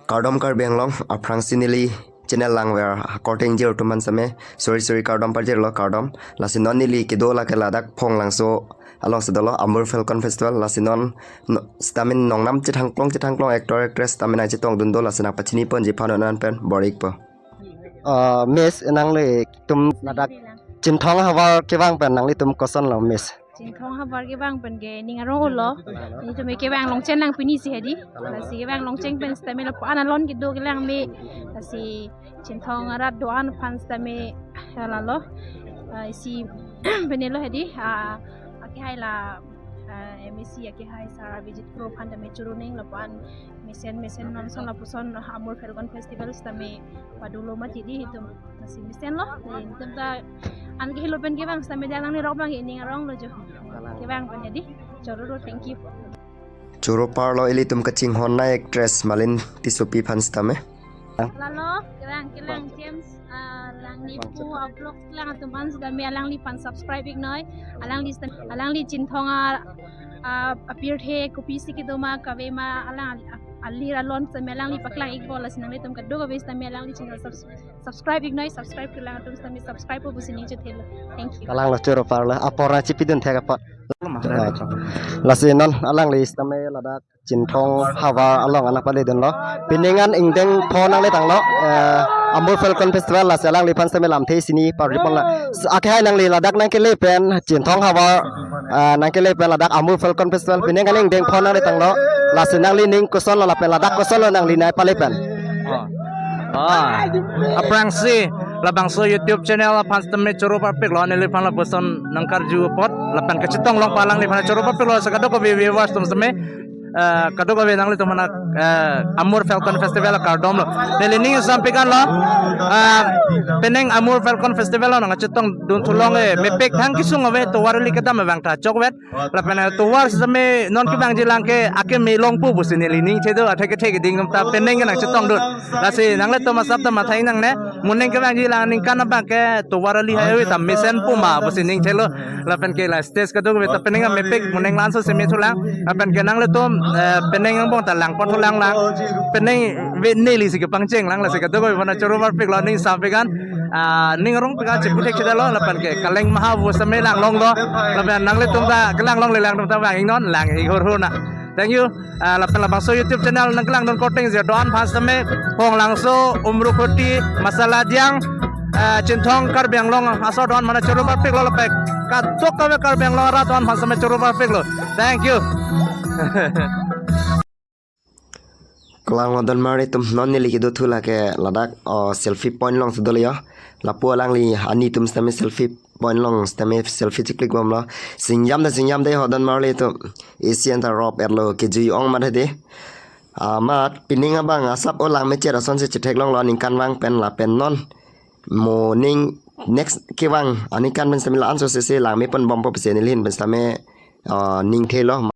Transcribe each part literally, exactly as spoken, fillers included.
Kardom Karbi Anglong, aphrangsi neli channel langver akorte ingjir atum aphan sitame suri suri kardom pajirlo, kardom. Lasi non neli kedo lake ladak Phonglangso alongsi dolo Amur Falcon Festival, lasi non, no, sitame nongnam chethangklong chethangklong actor actress sitame nangchetongdun do, lasi nangpachini ponji aphan non pen bor-ikpo. Ah, Miss, nanglitum ladak Chinthong havar kevang pen nanglitum kosonlo, Miss? Chinthong havar kevang pen ke ning arong-olo. Nelitum kevang longcheng nang pinisi hedi. Lasi kevang longcheng pen sitame lapu-an alon kedo kelang me. Lasi Chinthong arat do-an aphan sitame halalo. Ah, isi penelo hedi. Ah, akehai la, ah, M A C akehai Sir Abhijit Kro aphan tame choro ning lapu-an mesen mesen non son lapuson Amur Falcon Festival sitame padolo mati di itum. Lasi mesenlo. Itum ta an kehelo pen kevang sitame dia lang ni rok bang ining arong lo jo. Kevang pen hedi. Choro ro, thank you. Choro parlo ilitum kachinghon nai actress Malin Tissopi aphan sitame. Lalo, kelang, kelang James, ah, lang ni pu, ah, vlog kelang atum aphan sitame alangliphan subscribe iknoi. Alangli sita-, alangli Chinthong a, ah, apirthe kopisi kedo ma kave ma alang a-, alir alon sitame alangli paklang ikpo, lasi nanglitum kadokave sitame alangli channel subs-, subscribe iknoi, subscribe kelang atum sitame subscribe pusi ning chethelo. Thank you. Kalanglo choro parlo, apor nangchipidun thek apot. Lasi non alangli sitame ladak Chinthong havar along nangpaledunlo. Pining an ingdeng pho nangletanglo, eh, Amur Falcon Festival, lasi alangliphan sitame lamthe isi hini parjupon la. S-, akehai nangli ladak nangkele pen Chinthong havar, eh, nangkele pen ladak Amur Falcon Festival, pining an ingdeng pho nangletanglo. Lasi nangli ning kosonlo lapen ladak kosonlo nangli nangpale pen? Oh. Ah, aphrangsi labangso YouTube channel aphan sitame choro parpiklo, neliphan lapuson nangkarju apot lapen kachetong long palang neliphan choro parpiklo, sa kadokave viewers atum sitame, eh, kadokave nanglitum aphan, eh, Amur Falcon Festival akardom lo. Neli ning sampik anlo, eh, pining Amur Falcon Festival lo nangchetongdun thulong e, mepik thang kesung ave, tovar ili kedam abang ta chokvet. Lapen, eh, tovar sitame non kevangji lang ke akeme longpo pusi neli ning chedo, athe kethe keding atum ta pining ke nangchetongdun. Lasi nanglitum asap ta mathai nangne, moning kevangji lang ningkan abang ke tovar ili hai ave ta mesenpo ma pusi ning chelo. Lapen ke la stage kadokave ta pining amepik, moning lanso seme thulang. Lapen ke nanglitum, eh, pining angbong ta langpon thulang lang. Pining ave neli si kepangcheng lang, lasi kadokave aphan choro parpiklo, ning sampik an. Ah, ning arong pika chipu thek chedalo, lapen ke kaleng maha vo sitame langlonglo, lapen nanglitum ta kelanglongle lang atum ta vang iknon, lang ik hur hur na. Thank you. Ah, lapen labangso YouTube channel nangkelangdun korte ingjir do-an aphan sitame, Phonglangso, Umrukhuti, Masala Diang, ah, Chinthong Karbi Anglong aso do-an aphan choro parpiklo lapen kadokave Karbi Anglong arat do-an aphan sitame choro parpiklo. Thank you. Kalanglo donmarli atum, non neli kedo thu lake ladak, oh, selfie point alongsi dolo yo. Lapu alangli ani atum sitame selfie point along sitame selfie chiklik bomlo. Singjam de, singjam de ho donmarli atum. Isi anta rop erlo kejui ong mat hedi. Amat pining abang asap o langmechet asonsi chetheklonglo ningkan vang pen lapen non. Moning next kevang aningkan pen sitame la-anso sese langme pon bompo pusi neli ahin pen sitame, oh, ning thelo.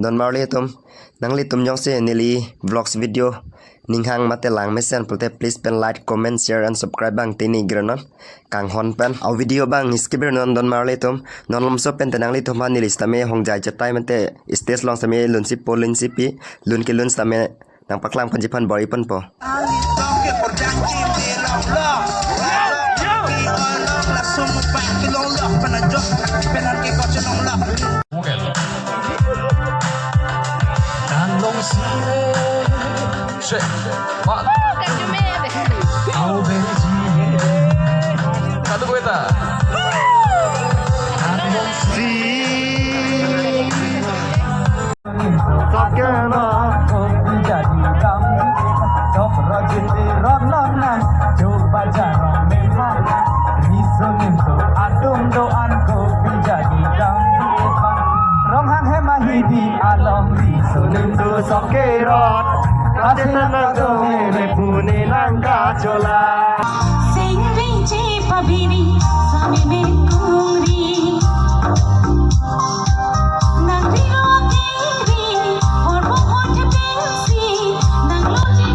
Donmarli atum, nanglitum jongsi neli vlogs video ninghang mate langmesen pulote please pen like, comment, share and subscribe abang tini gre non. Kanghon pen a video abang skip re non donmarli atum. Non lomso pen te nanglitum aphan neli sitame hongjai chetai mate stage along sitame lunsi po lunsi pi, lun kelun sitame nangpaklang ponji aphan bor-i ponpo. Di alam ri sonin do sok kerot, kachetan nang do mele pune nang kachola. Singri chepabiri, sami mekungri. Nang rilo kiri, horbo hon thepengsi, nang loji.